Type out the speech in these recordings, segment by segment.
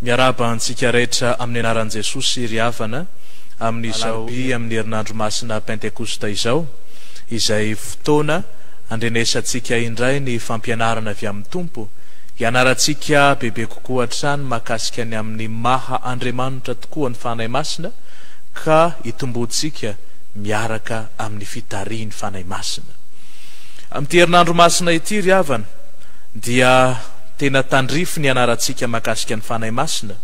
Miarahaba antsika rehetra amin'ny anaran'i Jesosy ry havana amin'izao Alarobia amin'ny herinandro masina Pentekosta izao, izay fotoana handrenesantsika indray ny fampianarana avy amin'ny Tompo, hianarantsika bebe kokoa hatrany mahakasika ny amin'ny maha Andriamanitra tokoa ny Fanahy Masina ka hitomboantsika miaraka amin'ny fitarihin'ny Fanahy Masina. Amin'ity herinandro masina ity ry havana dia tena tandrify ny anarantsika mahakasika ny Fanahy Masina,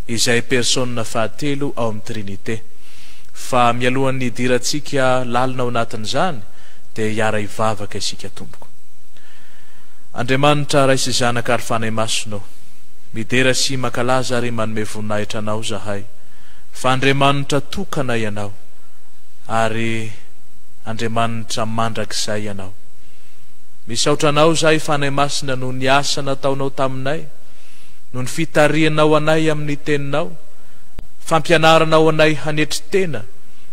izay Persona fahatelo ao amin'ny Trinite. Fa mialohan'ny hidirantsika lalina ao anatin'izany dia hiara-hivavaka isika tompoko. Andriamanitra Ray sy Zanaka ary Fanahy Masina ô, midera sy mankalaza ary manome voninahitra Anao izahay, fa Andriamanitra tokana Ianao, ary Andriamanitra mandrakizay Ianao. Misaotra Anao izahay Fanahy Masina noho ny asa nataonao taminay, noho ny fitarihanao anay amin'ny Teninao, fampianaranao anay hanetry tena,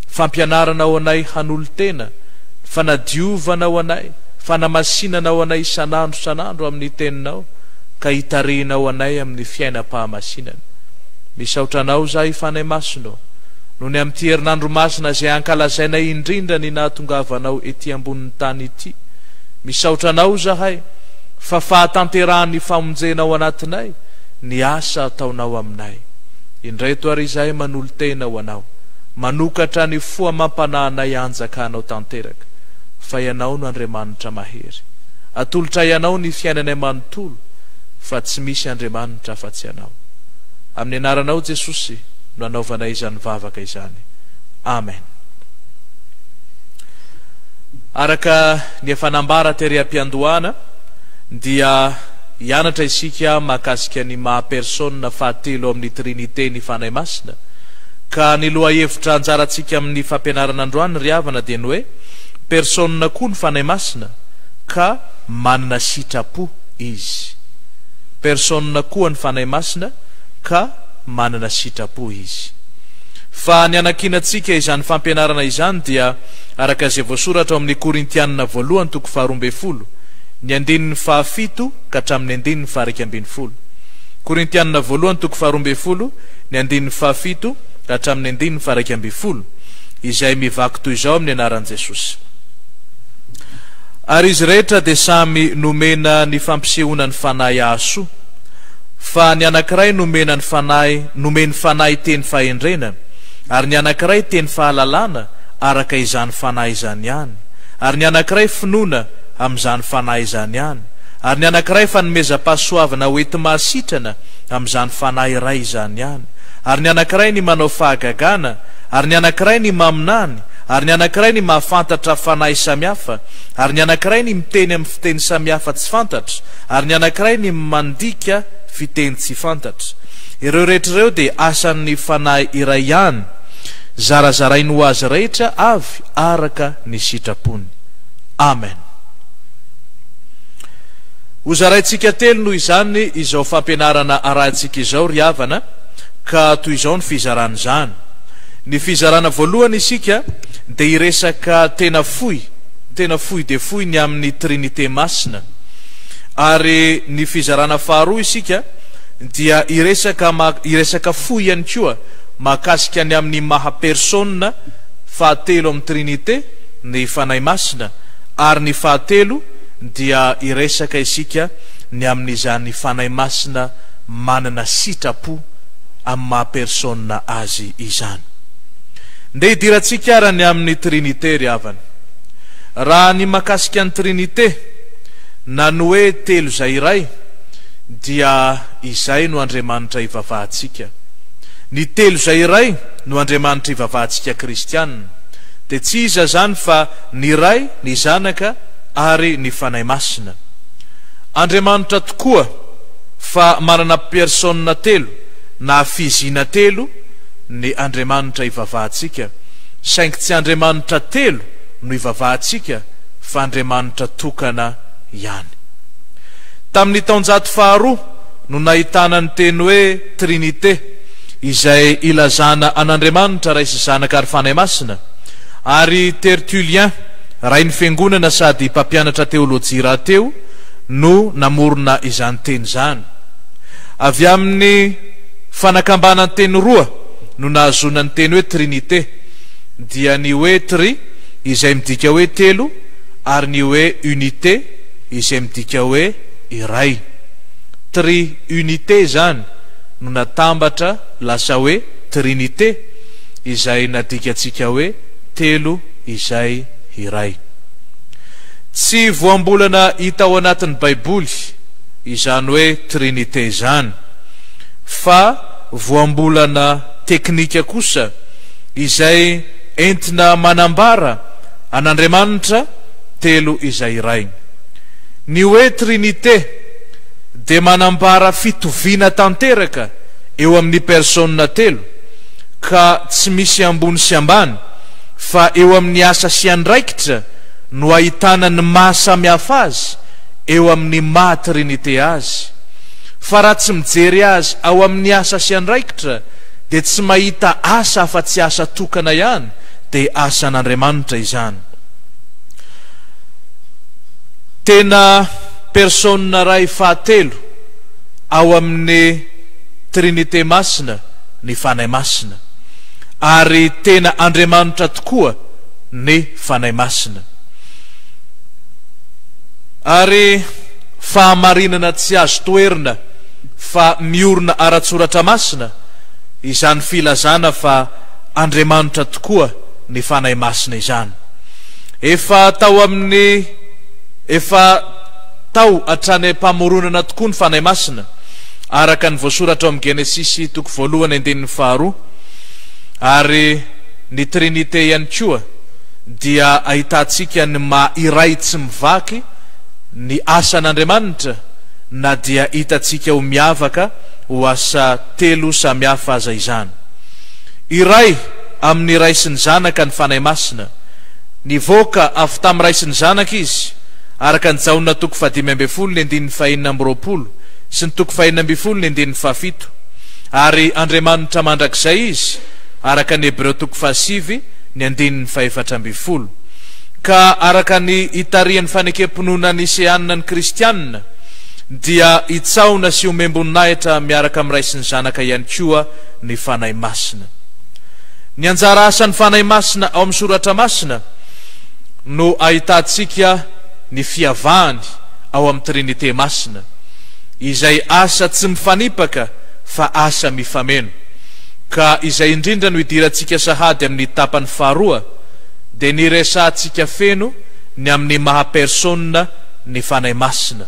fampianaranao anay hanolo-tena, fanadiovanao anay, fanamasinanao anay isan'andro isan'andro amin'ny Teninao, ka hitarihinao anay amin'ny fiainam-pahamasinana. Misaotra Anao izahay Fanahy Masina ô, noho ny amin'ity herinandro masina izay ankalazainay indrindra ny nahatongavanao ety ambonin'ny tany ity. Misaotra Anao izahay fa fahatanterahan'ny famonjena ao anatinay ny asa ataonao aminay. Indreto ary izahay manolo-tena ho Anao, manokatra ny fo amam-panahinay hanjakanao tanteraka, fa Ianao no Andriamanitra mahery. Atolotray Anao ny fiainanay manontolo, fa tsy misy Andriamanitra afa-tsy Ianao. Amin'ny anaranao Jesosy no anaovanay izany vavaka izany. Amen. Araka ny efa nambara tery am-piandohana dia hianatra isika mahakasika ny maha persona fahatelo amin'ny Trinite ny Fanahy Masina. Ka ny lohahevitra anjarantsika amin'ny fampianarana androany ry havana dia ny hoe persona koa ny Fanahy Masina ka manana sitrapo Izy. Persona koa ny Fanahy Masina ka manana sitrapo Izy. Fa ny anankinantsika izany fampianarana izany dia araka izay voasoratra ao amin'ny Korintianina voalohany toko faharoambinifolo, ny andininy fahafito ka hatramin'ny andininy faha-iraikambinifolo. Korintianina voalohany toko faharoambinifolo, ny andininy fahafito ka hatramin'ny andininy faha-iraikambinifolo, izay mivaky toy izao amin'ny anaran'i Jesosy. Ary izy rehetra dia samy nomena ny fampisehoana ny Fanahy hahasoa. Fa ny anankiray nomena ny Fanahy, nomen'ny Fanahy teny fahendrena, ary ny anankiray teny fahalalana araka izany Fanahy izany ihany, ary ny anankiray finoana amin'izany Fanahy izany ihany, ary ny anankiray fanomezam-pahasoavana ho enti-mahasitrana amin'izany Fanahy iray izany ihany, ary ny anankiray ny manao fahagagana, ary ny anankiray ny maminany, ary ny anankiray ny mahafantatra fanahy samihafa, ary ny anankiray ny miteny amin'ny fiteny samihafa tsy fantatra, ary ny anankiray ny mandika fiteny tsy fantatra. Ireo rehetra ireo dia asan'ny Fanahy iray ihany, zarazarainy ho azy rehetra avy araka ny sitrapony. Amen. Hozaraintsika telo noho izany izao fampianarana arahintsika izao ry havana, ka toy izao ny fizarana izany. Ny fizarana voalohany isika dia hiresaka tena fohy, tena fohy dia fohy ny amin'ny Trinite Masina. Ary ny fizarana faharoa isika dia hiresaka hiresaka fohy ihany koa mahakasika ny amin'ny maha persona fahatelo amin'ny Trinite ny Fanahy Masina, ary ny fahatelo dia hiresaka isika ny amin'izany Fanahy Masina manana sitrapo amin'ny maha persona azy izany. Ndeha hidirantsika ara ny amin'ny Trinite ry havana. Raha ny mahakasika ny Trinite, na ny hoe telo izay iray, dia izay no Andriamanitra ivavahantsika. Ny telo izay iray no Andriamanitra ivavahantsika kristiana. Dia tsy iza izany fa ny Ray, ny Zanaka ary ny Fanahy Masina. Andriamanitra tokoa fa manana persona telo na fizina telo ny Andriamanitra ivavahantsika, saingy tsy Andriamanitra telo no ivavahantsika fa Andriamanitra tokana ihany. Tamin'ny taonjato faharoa no nahitana ny teny hoe Trinite, izay ilazana an'Andriamanitra Ray sy Zanaka ary Fanahy Masina, ary Tertullien, rain'ny Fiangonana sady mpampianatra teolojia rahateo, no namorona izany teny izany. Avy amin'ny. Fanakambanan-teny roa no nahazoana ny teny hoe Trinite, dia ny hoe tri izay midika hoe telo ary ny hoe unité izay midika hoe iray. Tri-unité izany no natambatra lasa hoe Trinite izay nadikantsika hoe telo izay iray. Tsy voambolana hita ao anatin'ny Baiboly izany hoe Trinite izany, fa voambolana teknika kosa izay entina manambara an'Andriamanitra telo izay iray. Ny hoe Trinite dia manambara fitoviana tanteraka eo amin'ny persona telo, ka tsy misy ambony sy ambany, fa eo amin'ny asa sy andraikitra no ahitana ny maha samy hafa azy eo amin'ny maha Trinite azy. Fa raha tsy mijery azy ao amin'ny asa sy andraikitra dia tsy mahita asa afa-tsy asa tokana ihany dia asan'Andriamanitra izany. Tena Persona iray fahatelo ao amin'ny Trinite Masina ny Fanahy Masina. Ary tena Andriamanitra tokoa ny Fanahy Masina. Ary fahamarinana tsy azo toherina fa miorina ara-tsoratra masina izany filazana fa Andriamanitra tokoa ny Fanahy Masina izany. Efa tao amin'ny efa tao hatrany am-pamoronana tokoa ny Fanahy Masina, araka ny voasoratra ao amin'ny Genesisy toko voalohany andininy faharoa, ary ny Trinite ihany koa dia ahitantsika ny maha iray tsy mivaky ny asan'Andriamanitra na dia hitantsika ho miavaka ho asa telo samihafa aza izany. Iray amin'ny Ray sy ny Zanaka ny Fanahy Masina. Nivoaka avy tamin'ny Ray sy ny Zanaka Izy, araka ny Jaona toko fahadimy ambin'ny folo ny andininy fahenina amby roapolo sy ny toko fahenina ambin'ny folo ny andininy fahafito. Ary Andriamanitra mandrakizay Izy, araka ny Hebreo toko fahasivy ny andininy fahefatra ambin'ny folo. Ka araka ny itarihan'ny fanekem-pinoana niseanina ny Kristianina, dia hitsaona sy homem-boninahitra miaraka amin'ny Ray sy ny Zanaka ihany koa ny Fanahy Masina. Ny anjara asan'ny Fanahy Masina ao amin'ny Soratra Masina no ahitantsika ny fiavahany ao amin'ny Trinite Masina, izay asa tsy mifanipaka fa asa mifameno. Ka izay indrindra no idirantsika sahady amin'ny tapany faharoa, dia ny hiresahantsika feno ny amin'ny maha-persona ny Fanahy Masina.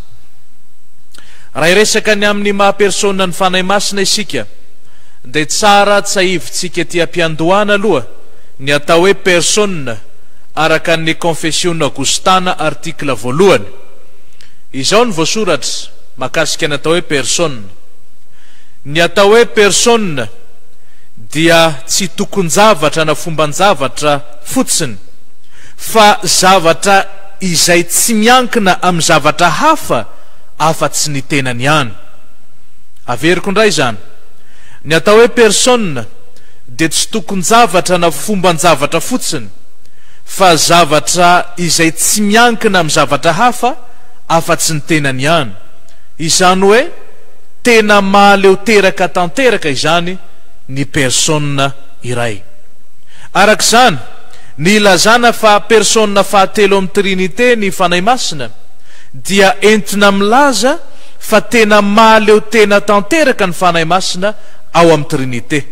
Raha hiresaka ny amin'ny maha-persona ny Fanahy Masina isika, dia tsara tsahivintsika ety am-piandohana aloha ny atao hoe persona araka ny Konfesiona Aogostana artikla voalohany. Izao no voasoratra mahakasika ny atao hoe persona. Ny atao hoe persona dia tsy tokon-javatra na fomban-javatra fotsiny, fa zavatra izay tsy miankina amin'ny zavatra hafa afa-tsy ny tenany ihany. Averiko indray izany, ny atao hoe persona dia tsy tokon-javatra na fomban-javatra fotsiny, fa zavatra izay tsy miankina amin'ny zavatra hafa afa-tsy ny tenany ihany. Izany hoe tena mahaleo teraka tanteraka izany ny persona iray. Araka izany, ny ilazana fa persona fahatelo amin'ny Trinite ny Fanahy Masina dia entina milaza fa tena mahaleo tena tanteraka ny Fanahy Masina ao amin'ny Trinite.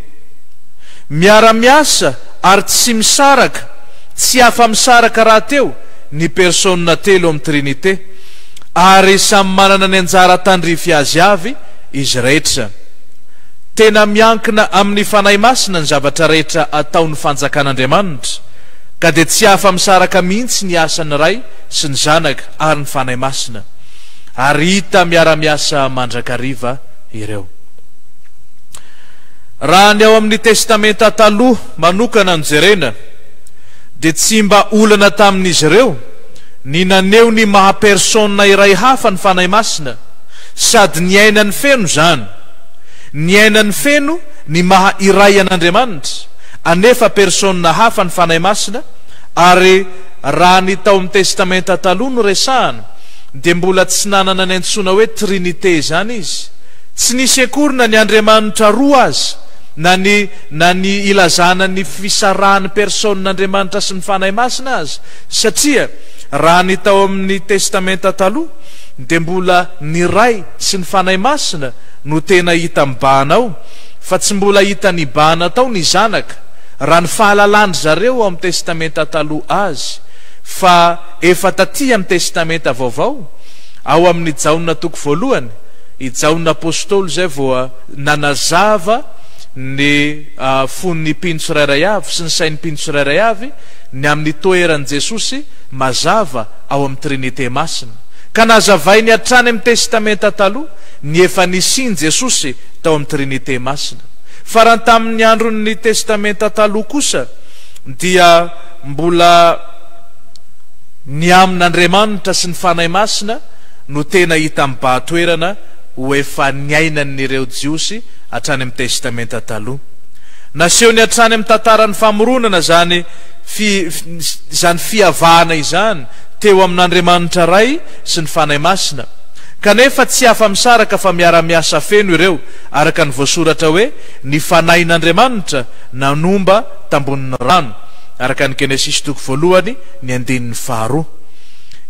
Miara-miasa ary tsy misaraka, tsy afa-misaraka rahateo ny persona telo amin'ny Trinite, ary samy manana ny anjara tandrify azy avy izy rehetra. Tena miankina amin'ny Fanahy Masina ny zavatra rehetra ataon'ny Fanjakan'Andriamanitra, ka dia tsy afa-misaraka mihitsy ny asan'ny Ray sy ny Zanaka ary ny Fanahy Masina, ary hita miara-miasa mandrakariva ireo. Raha ny ao amin'ny Testamenta Taloha manokana no jerena, dia tsy mba olana tamin'izy ireo ny naneho ny maha-persona iray hafa ny Fanahy Masina, sady niainany feno izany. Niainany feno ny maha iray an'Andriamanitra, anefa persona hafa ny Fanahy Masina, ary raha ny tao amin'ny Testamenta Taloha no resahana, dia mbola tsy nanana ny antsoina hoe Trinite izany izy. Tsy nisy akory na ny Andriamanitra roa aza, na ny na ny ilazana ny fisarahan'ny person'Andriamanitra sy ny Fanahy Masina aza, satria raha ny tao amin'ny Testamenta Taloha dia mbola ny Ray sy ny Fanahy Masina no tena hita mibahana ao, fa tsy mbola hita nibahana tao ny Zanaka, raha ny fahalalan-dry zareo ao amin'ny Testamenta Taloha azy, fa efa taty amin'ny Testamenta Vaovao, ao amin'ny Jaona toko voalohany, I Jaona Apostoly izay vao nanazava ny fon'ny mpino tsirairay avy sy ny sain'ny mpino tsirairay avy ny amin'ny toeran'i Jesosy mazava ao amin'ny Trinite Masina. Ka nazavainy hatrany amin'ny Testamenta Taloha ny efa nisian'i Jesosy tao amin'ny Trinite Masina. Fa raha tamin'ny andron'ny Testamenta Taloha kosa dia mbola ny amin'Andriamanitra sy ny Fanahy Masina no tena hita mibahan-toerana ho efa niainan'ireo Jiosy hatrany amin'ny Testamenta Taloha. Nasehony hatrany amin'ny tantaran'ny famoronana izany izany fiavahana izany teo amin'Andriamanitra Ray sy ny Fanahy Masina. Kanefa tsy afa-misaraka fa miara-miasa feno ireo, araka ny voasoratra hoe, Ny Fanahin'Andriamanitra nanomba tambonin'ny rano, araka ny Genesisy toko voalohany ny andininy faharoa.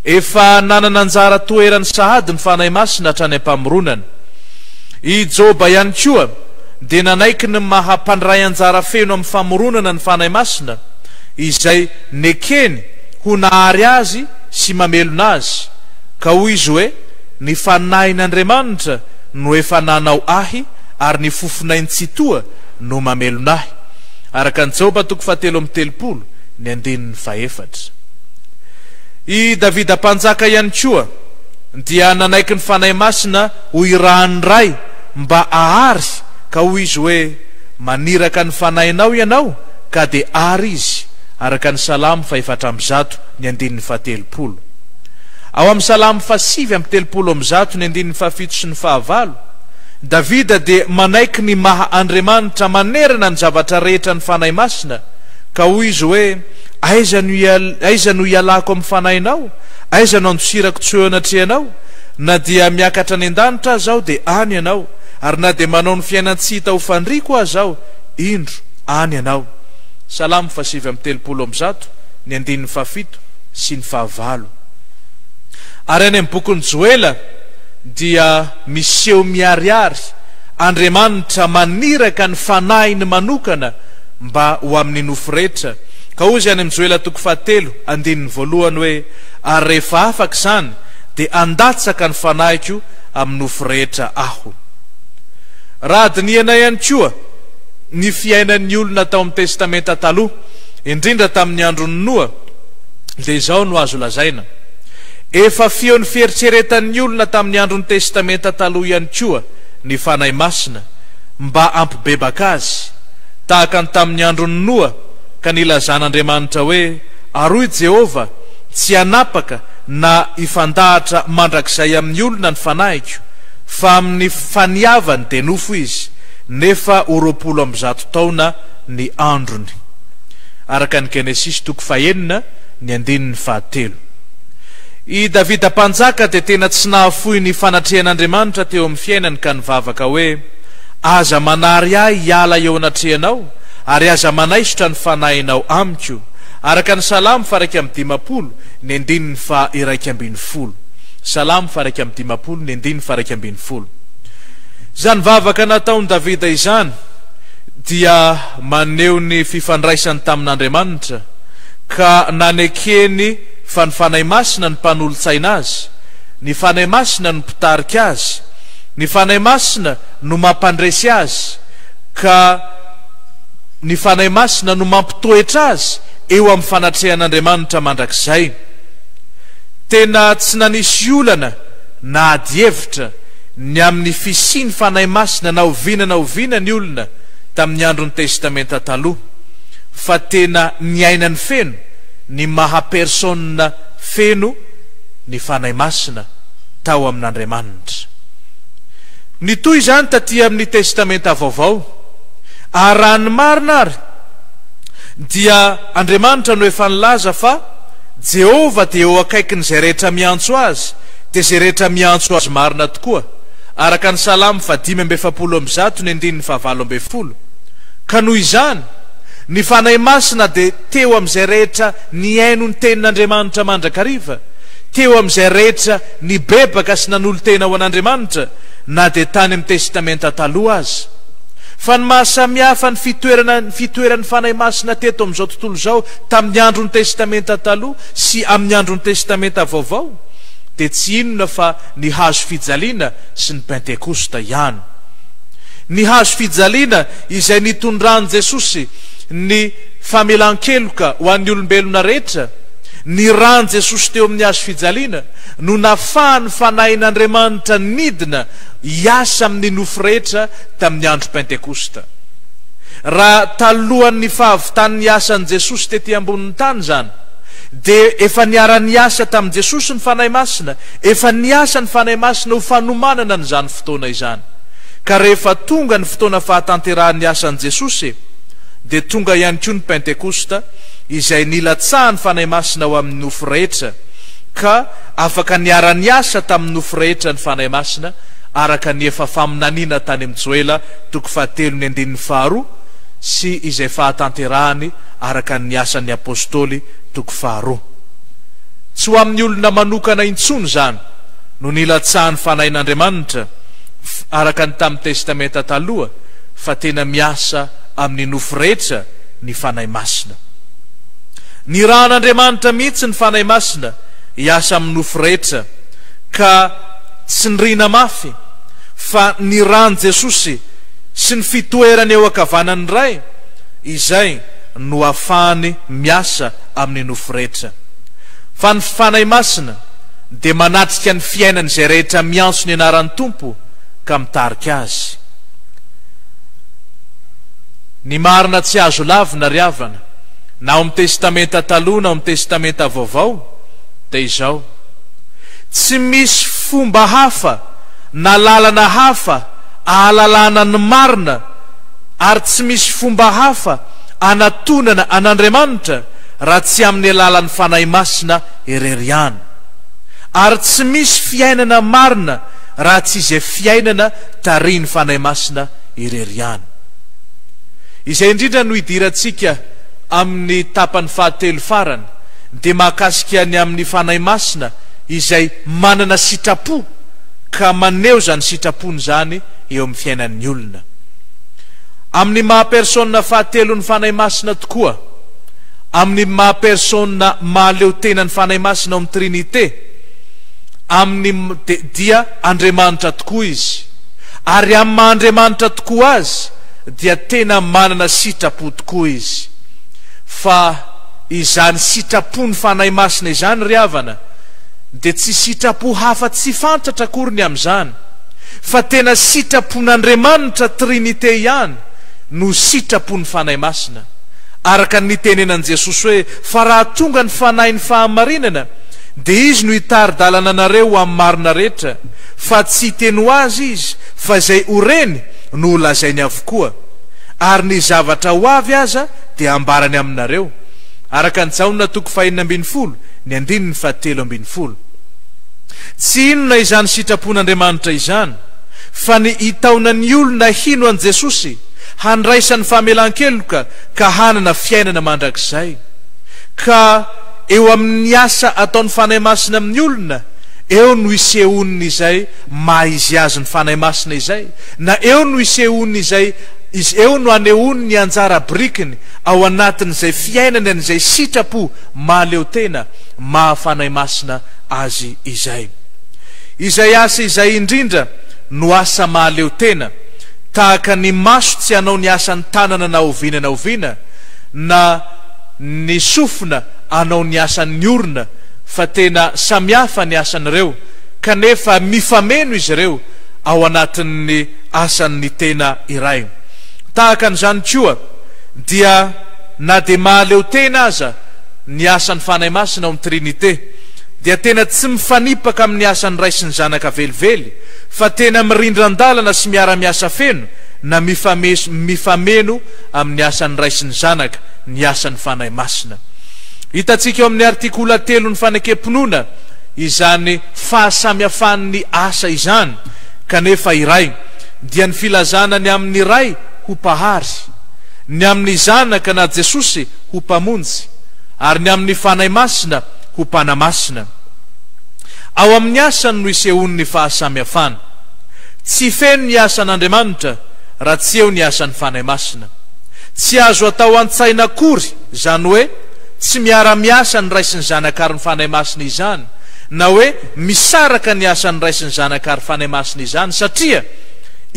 Efa nanana anjara toerany sahady ny Fanahy Masina hatrany am-pamoronana. I Joba ihany koa dia nanaiky ny maha mpandray anjara feno amin'ny famoronana ny Fanahy Masina, izay nekeny ho nahary azy sy mamelona azy, ka hoy izy hoe, Ny Fanahin'Andriamanitra no efa nanao ahy ary ny fofonainy Tsitoha no mamelona ahy. Araka ny Joba toko fahatelo amby telopolo ny andininy fahefatra. I Davida Mpanjaka ihany koa dia nanaiky ny Fanahy Masina ho irahan'ny Ray mba hahary ka hoy izy hoe, Maniraka ny Fanahinao Ianao ka dia ary izy, araka ny Salamo faha-104 ny andininy fahatelopolo. Ao amin'ny Salamo faha-139 ny andininy fahafito sy ny fahavalo, Davida dia manaiky ny maha Andriamanitra manerana ny zavatra rehetra ny Fanahy Masina ka hoy izy hoe, Aiza no aiza no hialako amin'ny fanahinao? Aiza no handosirako tsy ho eo anatrehanao? Na dia miakatra any an-danitra aza aho, dia any Ianao, ary na dia manao ny fiainan-tsy hita ho fandriako aza aho, indro, any Ianao. Salamo faha-139, ny andininy fahafito sy ny fahavalo. Ary any amin'ny bokin'i Joela dia miseho miharihary Andriamanitra maniraka ny fanahiny manokana mba ho amin'ny nofo rehetra, Ka hoy izy any amin'ny Joela toko fahatelo, andininy voalohany hoe, Ary rehefa afaka izany, dia handatsaka ny fanahiko amin'ny nofo rehetra Aho. Raha dinihana ihany koa ny fiainan'ny olona tao amin'ny Testamenta Taloha, indrindra tamin'ny andron'i Noa, dia izao no azo lazaina, Efa feon'ny fieritreretan'ny olona tamin'ny andron'ny Testamenta Taloha ihany koa ny Fanahy Masina mba hampibebaka azy, tahaka ny tamin'ny andron'i Noa, ka nilazan'Andriamanitra hoe, Ary hoy Jehovah, Tsy hanapaka na hifandahatra mandrakizay amin'ny olona ny fanahiko, fa amin'ny faniavany dia nofo izy, nefa ho 120 taona ny androny. Araka ny Genesisy toko fahenina, ny andininy fahatelo. I Davida Mpanjaka dia tena tsy nahafoy ny fanatrehan'Andriamanitra teo amin'ny fiainany ka nivavaka hoe, Aza manary ahy hiala eo anatrehanao, ary aza manaisotra ny fanahinao amiko. Araka ny Salamo faha-51, ny andininy faha-11. Salamo faha-51, ny andininy faha-11. Izany vavaka nataon'i Davida izany dia maneho ny fifandraisany tamin'Andriamanitra, ka nanekeny fa ny Fanahy Masina no mpanolotsaina azy, ny Fanahy Masina no mpitarika azy, ny Fanahy Masina no mampandresy azy, ka ny Fanahy Masina no mampitoetra azy eo amin'ny fanatrehan'Andriamanitra mandrakizay. Tena tsy nanisy olana na ady hevitra ny amin'ny fisian'ny Fanahy Masina na oviana na oviana ny olona tamin'ny andron'ny Testamenta Taloha, fa tena niainany feno ny maha persona feno ny Fanahy Masina tao amin'Andriamanitra. Nitohy izany taty amin'ny Testamenta Vaovao. Ary raha ny marina ary, dia Andriamanitra no efa nilaza fa Jehovah dia eo akaikin'izay rehetra miantso Azy, dia izay rehetra miantso Azy marina tokoa. araka ny Salamo faha-145 ny andininy faha-18. Ka noho izany, ny Fanahy Masina dia teo amin'izay rehetra nihaino ny Tenin'Andriamanitra mandrakariva, teo amin'izay rehetra nibebaka sy nanolo-tena ho an'Andriamanitra, na dia tany amin'ny Testamenta Taloha aza. Fa ny maha-samihafa ny fitoerana ny fitoeran'ny Fanahy Masina teto amin'izao tontolo izao tamin'ny andron'ny Testamenta Taloha sy amin'ny andron'ny Testamenta Vaovao dia tsy inona fa ny hazo fijaliana sy ny Pentekosta ihany. Ny hazo fijaliana izay nitondran'i Jesosy ny famelan-keloka ho an'ny olombelona rehetra, ny ran'i Jesosy teo amin'ny hazo fijaliana no nafahan'ny Fanahin'Andriamanitra nidina hiasa amin'ny nofo rehetra tamin'ny andro Pentekosta. Raha talohan'ny fahavitan'ny asan'i Jesosy tety ambonin'ny tany izany, dia efa niara-niasa tamin'i Jesosy ny Fanahy Masina, efa niasa ny Fanahy Masina ho fanomanana an'izany fotoana izany. Ka rehefa tonga ny fotoana fahatanterahan'ny asan'i Jesosy, dia tonga ihany koa ny Pentekosta, izay nilatsahan'ny Fanahy Masina ho amin'ny nofo rehetra, ka afaka niara-niasa tamin'ny nofo rehetra ny Fanahy Masina, araka ny efa faminaniana tany amin'i Joela toko fahatelo ny andininy faharoa sy izay fahatanterahany araka ny Asan'ny Apostoly toko faharoa. Tsy ho amin'ny olona manokana intsony izany no nilatsahan'ny Fanahin'Andriamanitra araka ny tamin'ny Testamenta Taloha fa tena miasa amin'ny nofo rehetra ny Fanahy Masina. Nirahan'Andriamanitra mihitsy ny Fanahy Masina hiasa amin'ny nofo rehetra ka tsindriana mafy fa ny ran'i Jesosy sy ny fitoerany eo ankavanan'ny Ray izay no ahafahany miasa amin'ny nofo rehetra. Fa ny Fanahy Masina dia manatrika ny fiainan'izay rehetra miantso ny anaran'ny Tompo ka mitarika azy. Ny marina tsy azo lavina ry havana, na ao amin'ny Testamenta Taloha na ao amin'ny Testamenta Vaovao, dia izao, Tsy misy fomba hafa na lalana hafa ahalalana ny marina ary tsy misy fomba hafa anatonana an'Andriamanitra raha tsy amin'ny alalan'ny Fanahy Masina irery ihany. Ary tsy misy fiainana marina raha tsy izay fiainana tarihin'ny Fanahy Masina irery ihany. Izay indrindra no idirantsika amin'ny tapany fahatelo farany, dia mahakasika ny amin'ny Fanahy Masina izay manana sitrapo ka maneho izany sitrapony izany eo amin'ny fiainan'ny olona. Amin'ny maha persona fahatelon'ny Fanahy Masina tokoa, amin'ny maha persona mahaleo tena ny Fanahy Masina ao amin'ny Trinite, amin'ny dia Andriamanitra tokoa Izy. Ary amin'ny maha Andriamanitra tokoa Azy dia tena manana sitrapo tokoa Izy. Fa izany sitrapon'ny Fanahy Masina izany ry havana dia tsy sitrapo hafa tsy fantatra akory ny amin'izany, fa tena sitrapon'Andriamanitra Trinite ihany no sitrapon'ny Fanahy Masina. Araka ny nitenenan'i Jesosy hoe, Fa raha tonga ny Fanahin'ny fahamarinana, dia Izy no hitari-dalana anareo ho amin'ny marina rehetra, fa tsy hiteny ho Azy Izy, fa izay ho reny no holazainy avokoa. Ary ny zavatra ho avy aza dia hambarany aminareo. Araka ny Jaona toko fahenina ambinifolo, ny andininy fahatelo ambinifolo. Tsy inona izany sitrapon'Andriamanitra izany, fa ny hitaona ny olona hino an'i Jesosy, handraisany famelan-keloka ka hanana fiainana mandrakizay. Ka eo amin'ny asa ataon'ny Fanahy Masina amin'ny olona, eo no isehoan'ny izay maha izy azy ny Fanahy Masina izay, na eo no isehoany izay eo no anehoany ny anjara birikiny ao anatin'izay fiainany an'izay sitrapo mahaleo tena maha Fanahy Masina azy izay. Izay asa izay indrindra no asa mahaleo tena, tahaka ny maso tsy hanao ny asan'ny tanana na oviana na oviana, na ny sofina hanao ny asan'ny orona, fa tena samihafa ny asan'ireo, kanefa mifameno izy ireo ao anatin'ny asan'ny tena iray. Tahaka an'izany koa, dia na dia mahaleo tena aza ny asan'ny Fanahy Masina ao amin'ny Trinite, dia tena tsy mifanipaka amin'ny asan'ny Ray sy ny Zanaka velively, fa tena mirindran-dalana sy miara-miasa feno na mifameno amin'ny asan'ny Ray sy ny Zanaka ny asan'ny Fanahy Masina. Hitantsika ao amin'ny artikola telon'ny Fanekem-pinoana izany fahasamihafan'ny asa izany. kanefa iray, dia ny filazana ny amin'ny Ray ho Mpahary, ny amin'ny Zanaka na Jesosy ho Mpamonjy, ary ny amin'ny Fanahy Masina ho Mpanamasina. Ao amin'ny asany no isehoan'ny fahasamihafana. Tsy feno ny asan'Andriamanitra raha tsy eo ny asan'ny Fanahy Masina. Tsy azo atao an-tsaina akory izany hoe tsy miara-miasa ny Ray sy ny Zanaka ary ny Fanahy Masina izany, na hoe misaraka ny asan'ny Ray sy ny Zanaka ary Fanahy Masina izany, satria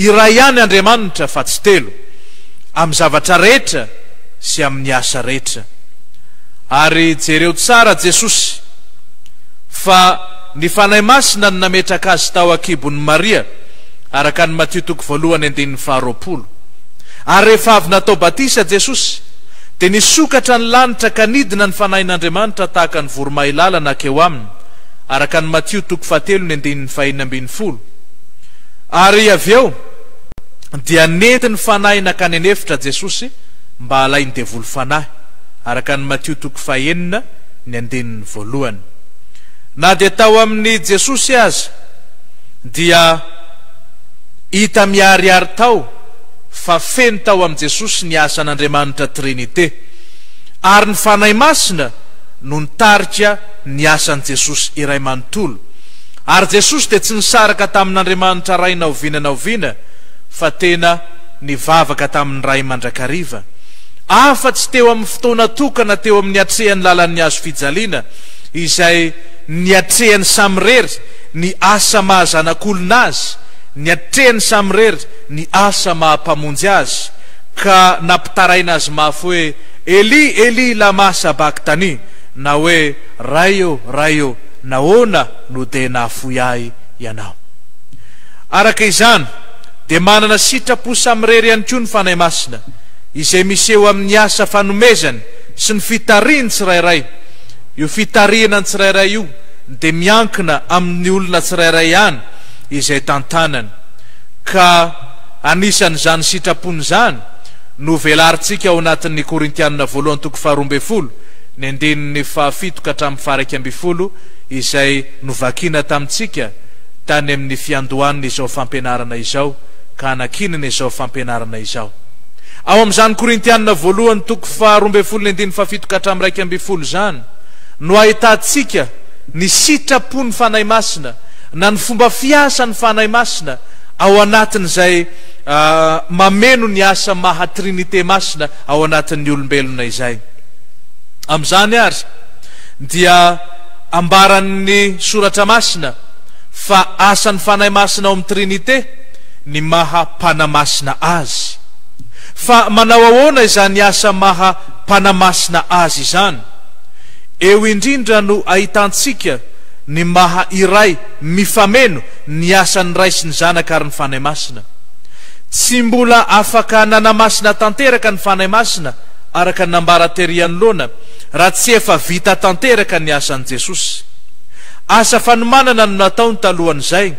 iray ihany Andriamanitra fa tsy telo, amin'ny zavatra rehetra sy amin'ny asa rehetra. Ary jereo tsara Jesosy, fa ny Fanahy Masina no nametraka Azy tao an-kibon'i Maria, araka an'i Matio toko voalohany andininy faharoapolo. Ary rehefa avy natao batisa Jesosy, dia nisokatra ny lanitra ka nidina ny Fanahin'Andriamanitra tahaka ny voromailala nankeo Aminy, araka an'i Matio toko fahatelo ny andininy fahenina ambinifolo. Ary avy eo, dia nentin'ny Fanahy nankany an'efitra Jesosy mba halain'ny devoly fanahy, araka an'i Matio toko fahenina ny andininy voalohany. Na dia tao amin'i Jesosy aza, dia hita miharihary tao fa feno tao amin'i Jesosy ny asan'Andriamanitra Trinite, ary ny Fanahy Masina no nitarika ny asan'i Jesosy iray manontolo. Ary Jesosy dia tsy nisaraka tamin'Andriamanitra Ray na oviana na oviana, fa tena nivavaka tamin'ny Ray mandrakariva. Afa-tsy teo amin'ny fotoana tokana teo amin'ny niatrehany lalan'ny hazo fijaliana, izay niatrehany samirery ny asa maha zanak'olona azy, niatrehany samirery ny asa maha Mpamonjy azy, ka nampitaraina azy mafy hoe, Eli, Eli, lama sabaktani? na hoe, Ray ô, Ray ô, nahoana no dia nahafoy ahy Ianao? Araka izany, dia manana sitrapo samirery ihany koa ny Fanahy Masina, izay miseho amin'ny asa fanomezany sy ny fitarihiny tsirairay. Io fitarihana ny tsirairay io dia miankina amin'ny olona tsirairay ihany izay tantanany. Ka anisan'izany sitrapony izany no velarintsika ao anatin'ny Korintianina voalohany toko faharoa ambinifolo, ny andininy fahafito ka hatramin'ny faha-iraika ambinifolo izay novakiana tamintsika tany amin'ny fiandohan'izao fampianarana izao ka anankinana izao fampianarana izao. Ao amin'izany Korintianina voalohany toko faharoa ambinifolo ny andininy fahafito ka hatramin'ny 11 izany no ahitantsika ny sitrapon'ny Fanahy Masina na ny fomba fiasan'ny Fanahy Masina ao anatin'izay mameno ny asa maha Trinite Masina ao anatin'ny olombelona izay. Amin'izany ary dia ambaran'ny Soratra Masina fa asan'ny Fanahy Masina ao amin'ny Trinite ny maha Mpanamasina Azy. Fa manao ahoana izany asa maha Mpanamasina Azy izany? Eo indrindra no ahitantsika ny maha iray mifameno ny asan'ny Ray sy ny Zanaka ary ny Fanahy Masina. Tsy mbola afaka nanamasina tanteraka ny Fanahy Masina araka ny nambara tery anoloana raha tsy efa vita tanteraka ny asan'i Jesosy. Asa fanomanana no nataony talohan'izay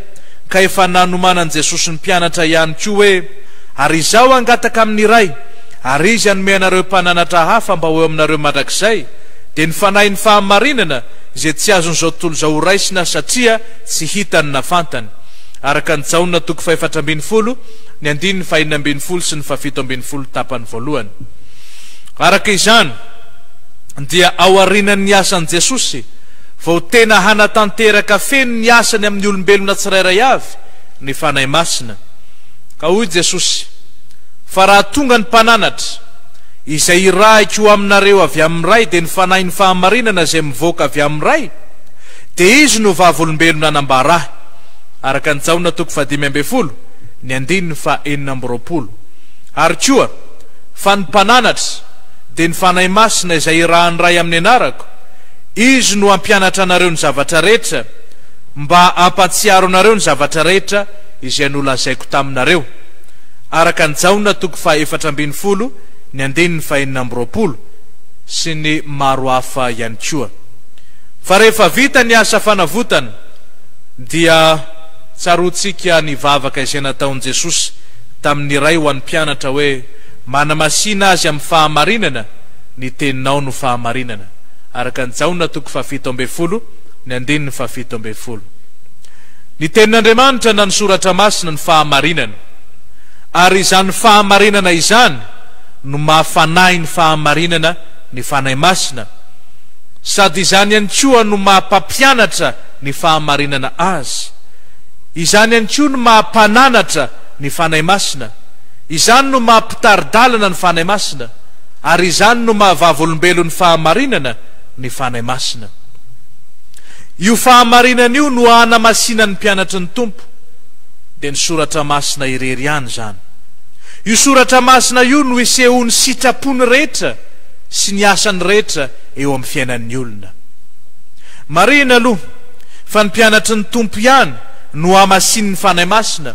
ka efa nanomanan'i Jesosy ny mpianatra ihany koa hoe, Ary Izaho hangataka amin'ny Ray, ary Izy hanome anareo mpananatra hafa mba ho eo aminareo mandrakizay, dia ny Fanahin'ny fahamarinana izay tsy azon'izao tontolo izao horaisina satria tsy hitany na fantany. Araka ny Jaona toko fahefatra ambinifolo, ny andininy fahenina ambinifolo sy ny fahafito ambinifolo tapany voalohany. Araka izany, dia aorianan'ny asan'i Jesosy vao tena hanatanteraka feno ny asany amin'ny olombelona tsirairay avy ny Fanahy Masina. Ka hoy Jesosy, Fa raha tonga ny Mpananatra, izay hirahiko ho aminareo avy amin'ny Ray, dia ny Fanahin'ny fahamarinana izay mivoaka avy amin'ny Ray, dia Izy no vavolombelona hanambara Ahy. Araka ny Jaona toko fahadimy ambinifolo, ny andininy faha-26. Ary koa, fa ny Mpananatra, dia ny Fanahy Masina izay hirahan'ny Ray amin'ny anarako, Izy no hampianatra anareo ny zavatra rehetra, mba hampahatsiaro anareo ny zavatra rehetra izay nolazaiko taminareo. Araka ny Jaona toko faha-14 ny andininy faha-26, sy ny maro hafa ihany koa. Fa rehefa vita ny asa fanavotana, dia tsaroantsika ny vavaka izay nataon'i Jesosy tamin'ny Ray ho an'ny mpianatra hoe, Manamasina azy amin'ny fahamarinana, ny teninao no fahamarinana. Araka ny Jaona toko fahafito ambinifolo, ny andininy fahafito ambinifolo. Ny Tenin'Andriamanitra na ny Soratra Masina no fahamarinana. Ary izany fahamarinana izany no maha Fanahin'ny fahamarinana ny Fanahy Masina, sady izany ihany koa no maha Mpampianatra ny fahamarinana Azy. Izany ihany koa no maha Mpananatra ny Fanahy Masina. Izany no maha Mpitari-dalana ny Fanahy Masina. Ary izany no maha Vavolombelon'ny fahamarinana ny Fanahy Masina. Io fahamarinana io no hanamasinan'ny mpianatry ny Tompo, dia ny Soratra Masina irery ihany izany. Io Soratra Masina io no isehoan'ny sitrapony rehetra sy ny asany rehetra eo amin'ny fiainan'ny olona. Marihina aloha fa ny mpianatry ny Tompo ihany no hamasinin'ny Fanahy Masina,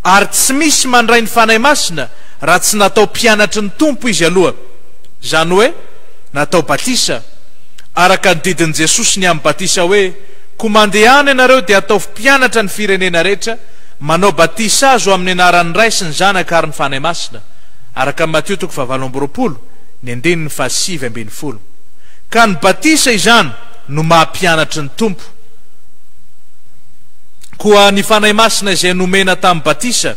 ary tsy misy mandray ny Fanahy Masina raha tsy natao mpianatry ny Tompo izy aloha, izany hoe natao batisa, araka ny didin'i Jesosy ny amin'ny batisa hoe, Koa mandehana ianareo dia ataovy mpianatra ny firenena rehetra, manao batisa azy ho amin'ny anaran'ny Ray sy ny Zanaka ary ny Fanahy Masina, araka ny Matio toko fahavalo amby 20, ny andininy fahasivy 19. Ka ny batisa izany no maha mpianatry ny Tompo. Koa ny Fanahy Masina izay nomena tamin'ny batisa,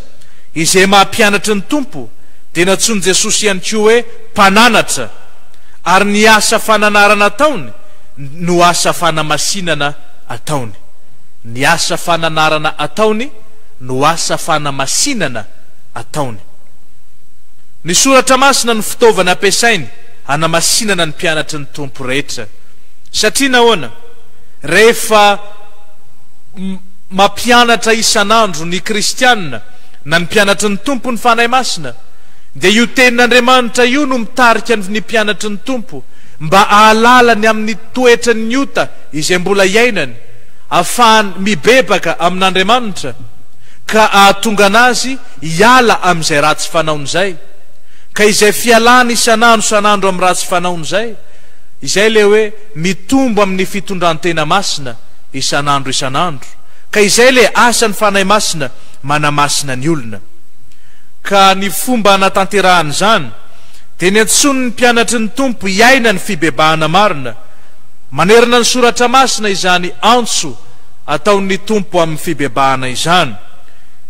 izay maha mpianatry ny Tompo, dia nantsoin'i Jesosy ihany koa hoe mpananatra, ary ny asa fananarana ataony no asa fanamasinana ataony. Ny asa fananarana ataony no asa fanamasinana ataony. Ny Soratra Masina no fitaovana ampiasainy hanamasinana ny mpianatry ny Tompo rehetra. Satria nahoana? Rehefa mampianatra isan'andro ny kristiana na ny mpianatry ny Tompo ny Fanahy Masina, dia io Tenin'Andriamanitra io no mitarika ny mpianatry ny Tompo mba hahalala ny amin'ny toetran'ny ota izay mbola iainany, ahafahany mibebaka amin'Andriamanitra, ka hahatonga anazy hiala amin'izay ratsy fanaony izay. Ka izay fialany isan'andro isan'andro amin'ny ratsy fanaony izay, izay ilay hoe mitombo amin'ny fitondran-tena masina isan'andro isan'andro. Ka izay ilay asan'ny Fanahy Masina manamasina ny olona. Ka ny fomba hanatanterahany izany dia niantsoany ny mpianatry ny Tompo hiaina ny fibebahana marina. Manerana ny Soratra Masina izany antso ataon'ny Tompo amin'ny fibebahana izany.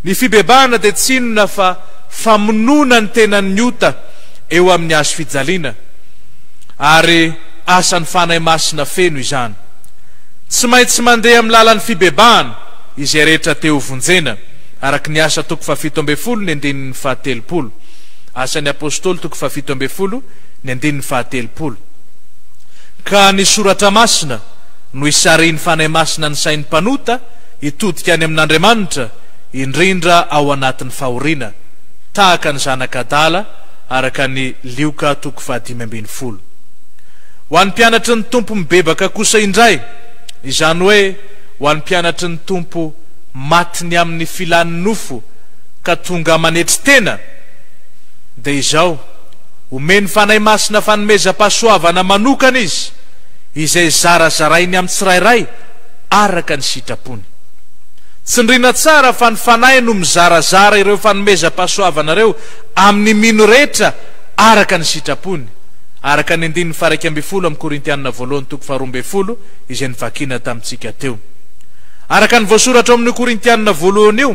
Ny fibebahana dia tsy inona fa famonoana ny tenan'ny ota eo amin'ny hazo fijaliana, ary asan'ny Fanahy Masina feno izany. Tsy maintsy mandeha amin'ny lalan'ny fibebahana izay rehetra te hovonjena, araka ny Asa toko faha-17 ny andininy faha-30. Asan'ny Apostoly toko faha-17 ny andininy faha-30. Ka ny Soratra Masina no isarihin'ny Fanahy Masina ny sain'ny mpanota hitodika any amin'Andriamanitra, indrindra ao anatin'ny fahoriana, tahaka ny zanak'adala, araka ny Lioka toko faha-15. Ho an'ny mpianatry ny Tompo mibebaka kosa indray, izany hoe ho an'ny mpianatry ny Tompo maty ny amin'ny filan'ny nofo ka tonga manetry tena, dia izao, omen'ny Fanahy Masina fanomezam-pahasoavana manokana izy, izay zarazarainy amin'ny tsirairay araka ny sitrapony. Tsindriana tsara fa ny Fanahy no mizarazara ireo fanomezam-pahasoavana ireo amin'ny mino rehetra araka ny sitrapony, araka ny andininy faha-11 amin'ny Korintiana voalohany toko faha-12 izay novakiana tamintsika teo. Araka ny voasoratra ao amin'io Korintiana voalohany io,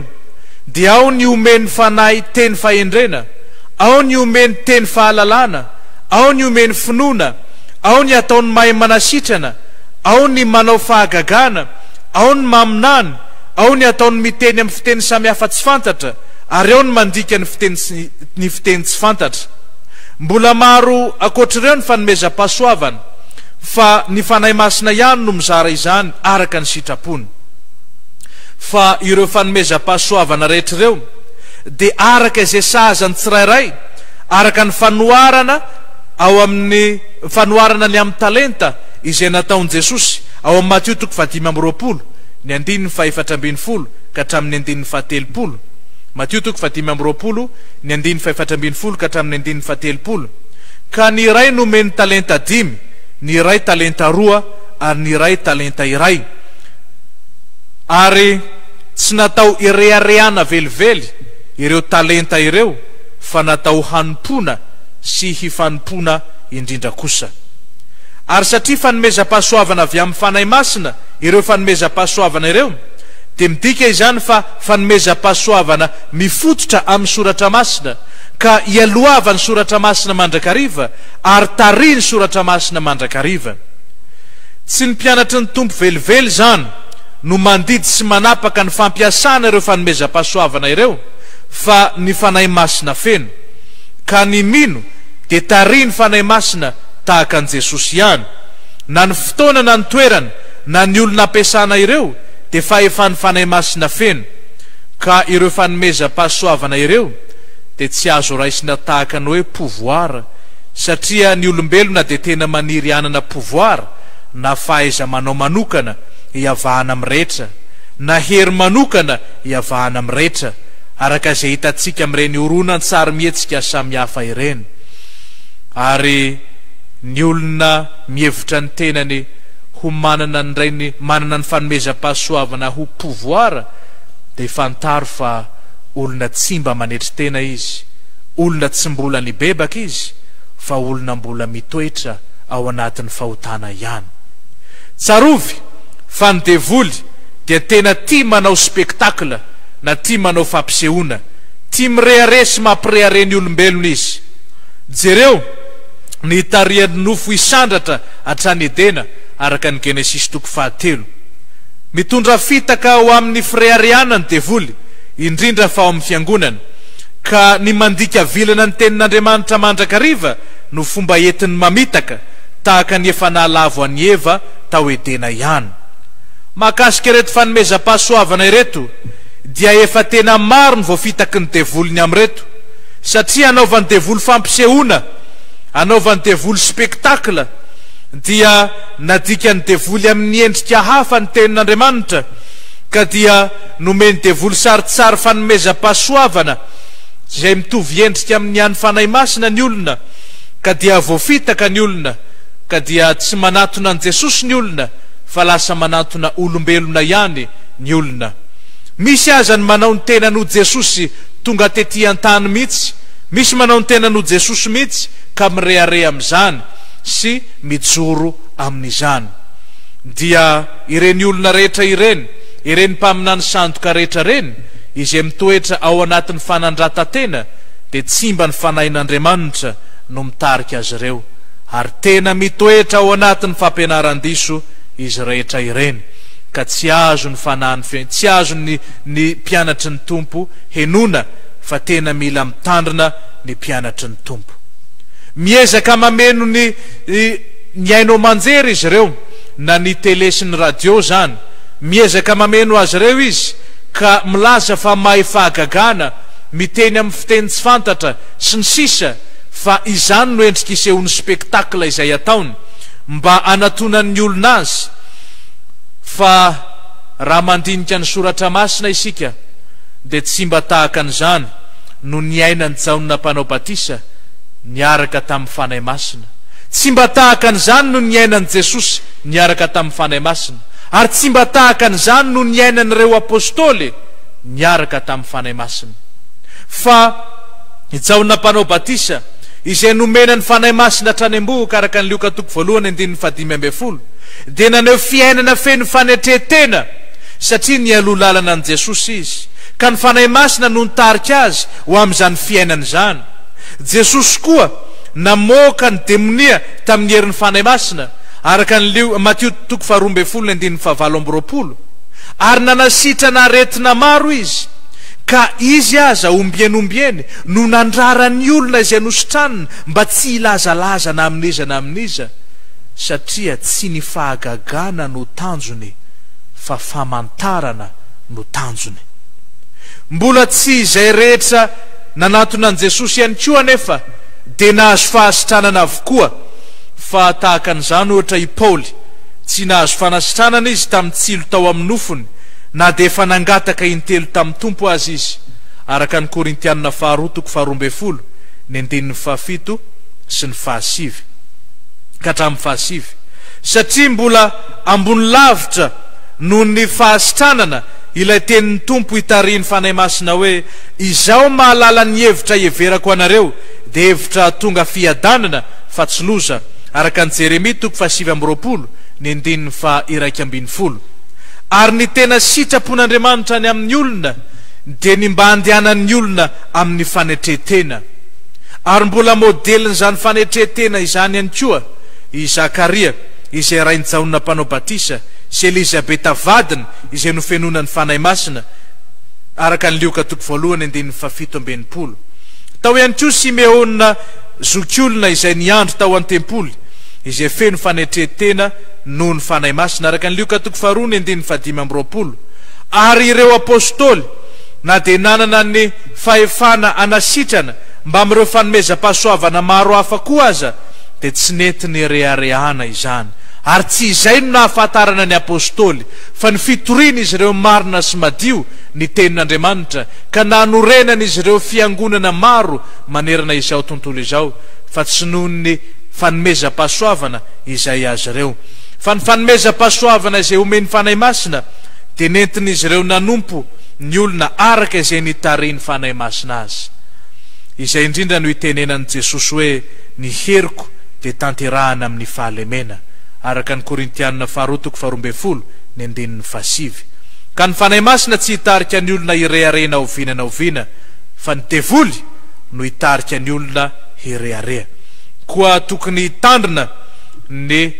dia ao ny omen'ny Fanahy teny fahendrena, ao ny omeny teny fahalalana, ao ny omeny finoana, ao ny ataony mahay manasitrana, ao ny manao fahagagana, ao ny maminany, ao ny ataony miteny amin'ny fiteny samihafa tsy fantatra, ary ao ny mandika ny fiteny ny fiteny tsy fantatra. Mbola maro ankoatr'ireo ny fanomezam-pahasoavana, fa ny Fanahy Masina ihany no mizara izany araka ny sitrapony. Fa ireo fanomezam-pahasoavana rehetra ireo dia araka izay sahaza ny tsirairay, araka ny fanoharana ao amin'ny fanoharana ny amin'ny talenta izay nataon'i Jesosy ao amin'ny Matio toko faha-25, ny andininy faha-14 ka hatramin'ny andininy faha-30. Matio toko faha-25, ny andininy faha-14 ka hatramin'ny andininy faha-30. Ka ny iray nomeny talenta dimy, ny iray talenta roa, ary ny iray talenta iray. Ary tsy natao hireharehana velively ireo talenta ireo fa natao hanompoana sy hifanompoana indrindra kosa. Ary satria fanomezam-pahasoavana avy amin'ny Fanahy Masina ireo fanomezam-pahasoavana ireo, Dia midika izany fa fanomezam-pahasoavana mifototra amin'ny Soratra Masina, ka ialohavan'ny Soratra Masina mandrakariva ary tarihin'ny Soratra Masina mandrakariva. Tsy ny mpianatry ny Tompo velively izany no mandidy sy manapaka ny fampiasana ireo fanomezam-pahasoavana ireo fa ny Fanahy Masina feno. Ka ny mino dia tarihin'ny Fanahy Masina tahaka an'i Jesosy ihany. Na ny fotoana na ny toerana na ny olona ampiasana ireo dia fahefan'ny Fanahy Masina feno. Ka ireo fanomezam-pahasoavana ireo dia tsy azo raisina tahaka ny hoe pouvoir satria ny olombelona dia tena maniry hanana pouvoir na fahaiza-manao manokana hiavahana amin'ny rehetra na hery manokana hiavahana amin'ny rehetra araka izay hitantsika amin'ireny horonan-tsarimihetsika samihafa ireny. Ary ny olona mihevitra ny tenany ho manana indray ny manana ny fanomezam-pahasoavana ho pouvoir dia fantaro fa olona tsy mba manetry tena izy, olona tsy mbola nibebaka izy fa olona mbola mitoetra ao anatin'ny fahotana ihany. Tsarovy fa ny devoly dia tena tia manao spectacle na tia manao fampisehoana, tia mirehareha sy mampirehareha ny olombelona izy. Jereo ny hitarihan'ny nofo hisandratra hatrany Edena araka ny Genesisy toko fahatelo. Mitondra fitaka ho amin'ny fireharehana ny devoly, indrindra fa ao amin'ny fiangonana, ka ny mandika vilana ny tenin'Andriamanitra mandrakariva no fomba entiny mamitaka, tahaka ny efa nahalavo an'i Eva tao Edena ihany. Mahakasika ireto fanomezam-pahasoavana ireto dia efa tena maro ny voafitaky ny devoly ny amin'ireto, satria anaovan'ny devoly fampisehoana, anaovan'ny devoly spectacle, dia nadikan'ny devoly amin'ny endrika hafa ny tenin'Andriamanitra, ka dia nomen'ny devoly sarintsary fanomezam-pahasoavana izay mitovy endrika amin'ny an'ny Fanahy Masina ny olona, ka dia voafitaka ny olona, ka dia tsy manatona an'i Jesosy ny olona fa lasa manantona olombelona ihany ny olona. Misy aza ny manao ny tenany ho Jesosy tonga tety an-tany mihitsy, misy manao ny tenany ho Jesosy mihitsy ka mirehareha amin'izany sy mijoro amin'izany. Dia ireny olona rehetra ireny, ireny mpaminany sandoka rehetra ireny, izay mitoetra ao anatin'ny fanandratan-tena dia tsy mba ny Fanahin'Andriamanitra no mitarika azy ireo, ary tena mitoetra ao anatin'ny fampianaran-diso izy rehetra ireny, ka tsy azon'ny Fanahin'ny tsy azon'ny ny mpianatry ny Tompo henoina fa tena mila mitandrina ny mpianatry ny Tompo. Miezaka mameno ny ny haino aman-jery izy ireo, na ny tele sy ny radio izany. Miezaka mameno azy ireo izy ka milaza fa mahay fahagagana, miteny amin'ny fiteny tsy fantatra, sy ny sisa fa izany no endrika isehoan'ny spectacle izay ataony mba hanatonan'ny olona azy fa raha mandinika ny soratra masina isika dia tsy mba tahaka an'izany no niainan'i Jaona mpanao batisa niaraka tamin'ny Fanahy Masina. Tsy mba tahaka an'izany no niainan'i Jesosy niaraka tamin'ny Fanahy Masina. Ary tsy mba tahaka an'izany no niainan'ireo Apostoly niaraka tamin'ny Fanahy Masina. Fa i Jaona Mpanao Batisa, izay nomena ny Fanahy Masina hatrany am-bohoka araka ny Lioka toko voalohany andininy fahadimy ambin'ny folo, dia naneho fiainana feno fanetren-tena satria nialoha lalana an'i Jesosy izy, ka ny Fanahy Masina no nitarika azy ho amin'izany fiainana izany. Jesosy koa namoaka ny demonia tamin'ny herin'ny Fanahy Masina, araka ny Lio, Matio toko faharoa ambin'ny folo ny andininy fahavalo amby roapolo, ary nanasitrana aretina maro izy, ka izy aza ombieny ombieny no nandrara ny olona izay nositraniny mba tsy hilazalaza na amin'iza na amin'iza, satria tsy ny fahagagana no tanjony fa famantarana no tanjony. Mbola tsy izay rehetra nanantona an'i Jesosy ihany koa anefa dia nahazo fahasitranana avokoa, fa tahaka an'izany ohatra i Paoly, tsy nahazo fanasitranana izy tamin'ny tsilo tao amin'ny nofony, na dia efa nangataka intelo tamin'ny Tompo aza izy, araka ny Korintianina faharoa toko faharoa ambin'ny folo, ny andininy fahafito sy ny fahasivy ka hatramin'ny fahasivy, satria mbola ambony lavitra noho ny fahasitranana ilay tenin'ny Tompo itarihin'ny Fanahy Masina hoe, Izaho mahalala ny hevitra iheverako anareo, dia hevitra hahatonga fiadanana fa tsy loza, araka an'i Jeremia toko fahasivy amby roapolo, ny andininy faha-iraika ambin'ny folo. Ary ny tena sitrapon'Andriamanitra ny amin'ny olona dia ny mba handehanan'ny olona amin'ny fanetren-tena. Ary mbola modelin'izany fanetren-tena izany ihany koa i Zakaria, izay rain'i Jaona Mpanao Batisa, sy Elizabeta vadiny izay nofenoina ny Fanahy Masina, araka ny Lioka toko voalohany andininy fahafito amby 60. Tao ihany koa Simeona zokiolona izay niandry tao an-tempoly, izay feno fanetren-tena noho ny Fanahy Masina, araka ny Lioka toko faharoa ny andininy fahadimy amby 20. Ary ireo Apostoly, na dia nanana ny fahefana hanasitrana mbamin'ireo fanomezam-pahasoavana maro hafa koa aza, dia tsy nety nireharehana izany. Ary tsy izay no nahafantarana ny Apostoly, fa ny fitorian'izy ireo marina sy madio ny Tenin'Andriamanitra, ka nanorenan'izy ireo fiangonana maro manerana izao tontolo izao, fa tsy noho ny fanomezam-pahasoavana izay azy ireo. Fa ny fanomezam-pahasoavana izay omen'ny Fanahy Masina dia nentin'izy ireo nanompo ny olona araka izay nitarihin'ny Fanahy Masina azy. Izay indrindra no itenenan'i Jesosy hoe, Ny heriko dia tanterahana amin'ny fahalemena, araka ny Korintiana faharoa toko faharoa ambin'ny folo ny andininy fahasivy. Ka ny Fanahy Masina tsy hitarika ny olona hirehareha na oviana na oviana, fa ny devoly no hitarika ny olona hirehareha. Koa tokony hitandrina ny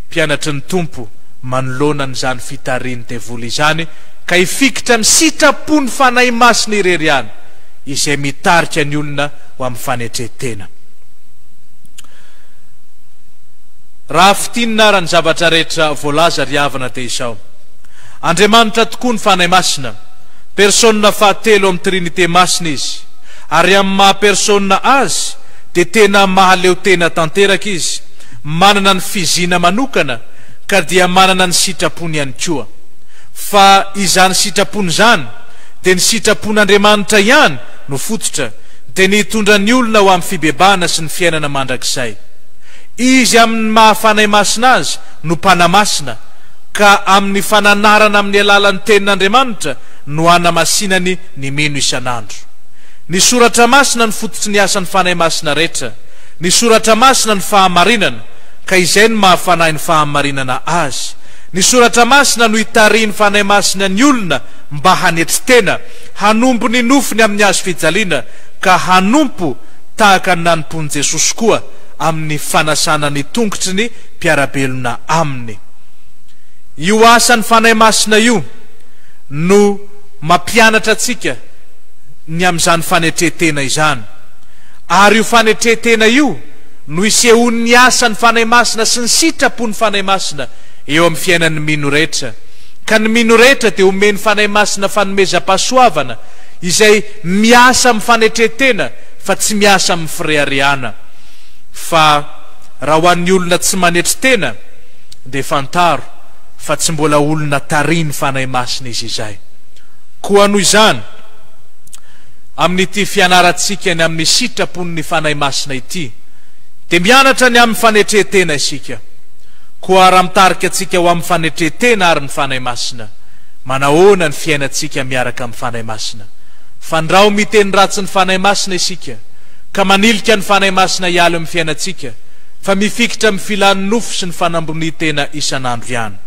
mpianatry ny Tompo manoloana an'izany fitarihin'ny devoly izany, ka hifikitra amin'ny sitrapon'ny Fanahy Masina irery ihany, izay mitarika ny olona ho amin'ny fanetren-tena. Raha fintinina ara ny zavatra rehetra voalaza ry havana dia izao, Andriamanitra tokoa ny Fanahy Masina, Persona fahatelo amin'ny Trinite Masina Izy, ary amin'ny maha Persona Azy dia tena mahaleo tena tanteraka Izy, manana ny fiziana manokana ka dia manana ny sitrapony ihany koa. Fa izany sitrapony izany dia ny sitrapon'Andriamanitra ihany no fototra, dia ny hitondra ny olona ho amin'ny fibebahana sy ny fiainana mandrakizay. Izy amin'ny maha Fanahy Masina Azy no Mpanamasina, ka amin'ny fananarana amin'ny alalan'ny Tenin'Andriamanitra no anamasinany ny mino isan'andro. Ny Soratra Masina no fototry ny asan'ny Fanahy Masina rehetra. Ny Soratra Masina no fahamarinana, ka izay no maha Fanahin'ny fahamarinana Azy. Ny Soratra Masina no itarihin'ny Fanahy Masina ny olona mba hanetry tena, hanombo ny nofony amin'ny hazo fijaliana, ka hanompo tahaka ny nanompoan'i Jesosy koa amin'ny fanasana ny tongotry ny mpiara-belona aminy. Io asan'ny Fanahy Masina io no mampianatra antsika ny amin'izany fanetren-tena izany. Ary io fanetren-tena io no isehoan'ny asan'ny Fanahy Masina sy ny sitrapon'ny Fanahy Masina eo amin'ny fiainan'ny mino rehetra. Ka ny mino rehetra dia omen'ny Fanahy Masina fanomezam-pahasoavana izay miasa amin'ny fanetren-tena fa tsy miasa amin'ny fireharehana. Fa raha ho an'ny olona tsy manetry tena dia fantaro fa tsy mbola olona tarihin'ny Fanahy Masina izy izay. Koa noho izany, amin'ity fianarantsika ny amin'ny sitrapon'ny Fanahy Masina ity, dia mianatra ny amin'ny fanetren-tena isika. Koa raha mitarika antsika ho amin'ny fanetren-tena àry ny Fanahy Masina, manahoana ny fiainantsika miaraka amin'ny Fanahy Masina? Fandrao miteny ratsy ny Fanahy Masina isika, ka manilika ny Fanahy Masina hiala eo amin'ny fiainantsika, fa mifikitra amin'ny filan'ny nofo sy ny fanambonian-tena isan'andro ihany.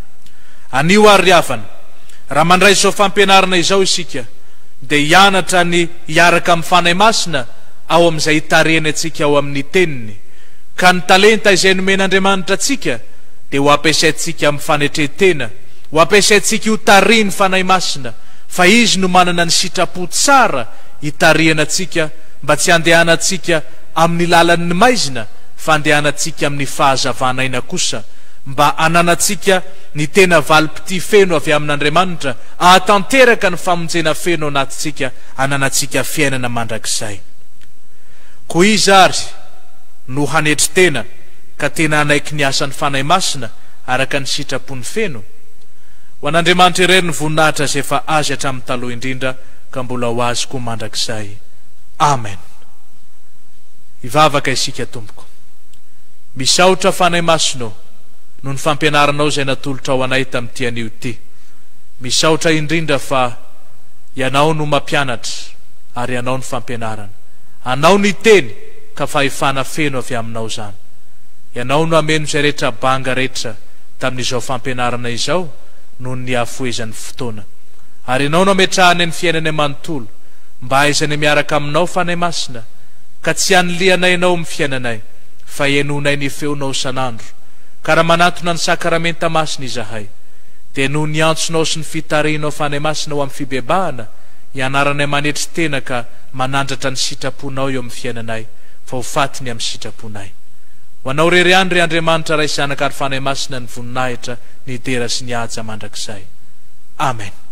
Anio àry ry havana, raha mandray izao fampianarana izao isika, dia hianatra ny hiaraka amin'ny Fanahy Masina ao amin'izay itarihany antsika ao amin'ny Teniny, ka ny talenta izay nomen'Andriamanitra antsika dia ho ampiasaintsika amin'ny fanetren-tena, ho ampiasaintsika ho tarihin'ny Fanahy Masina, fa Izy no manana ny sitrapo tsara hitarihana antsika mba tsy handehanantsika amin'ny lalan'ny maizina fa handehanantsika amin'ny fahazavan'aina kosa, mba hananantsika ny tena valim-pitia feno avy amin'Andriamanitra hahatanteraka ny famonjena feno ao anatintsika hananantsika fiainana mandrakizay. Koa iza àry no hanetry tena ka tena hanaiky ny asan'ny Fanahy Masina araka ny sitrapony feno? Ho an'Andriamanitra irery ny voninahitra izay efa Azy hatramin'ny taloha indrindra ka mbola ho Azy koa mandrakizay. Amen. Hivavaka isika tompoko. Misaotra Fanahy Masina ô, noho ny fampianaranao izay natolotrao anay tamin'ity anio ity. Misaotra indrindra fa Ianao no mampianatra ary Ianao no fampianarana. Anao ny teny ka fahefana feno avy aminao izany. Ianao no hameno izay rehetra banga rehetra tamin'izao fampianarana izao noho ny hafohezan'ny fotoana. Ary Ianao no ametrahanay ny fiainanay manontolo, mba hahaizanay miaraka Aminao, Fanahy Masina, ka tsy hanilihanay Anao amin'ny fiainanay, fa henoinay ny feonao isan'andro. Ka raha manatona ny Sakaramenta Masina izahay, dia noho ny antsonao sy ny fitarihinao Fanahy Masina ho amin'ny fibebahana, ianaranay manetry tena ka manandratra ny sitraponao eo amin'ny fiainanay, fa ho faty ny amin'ny sitraponay. Ho Anao irery ihany, ry Andriamanitra Ray sy Zanaka ary Fanahy Masina, ny voninahitra, ny dera sy ny haja mandrakizay. Amen.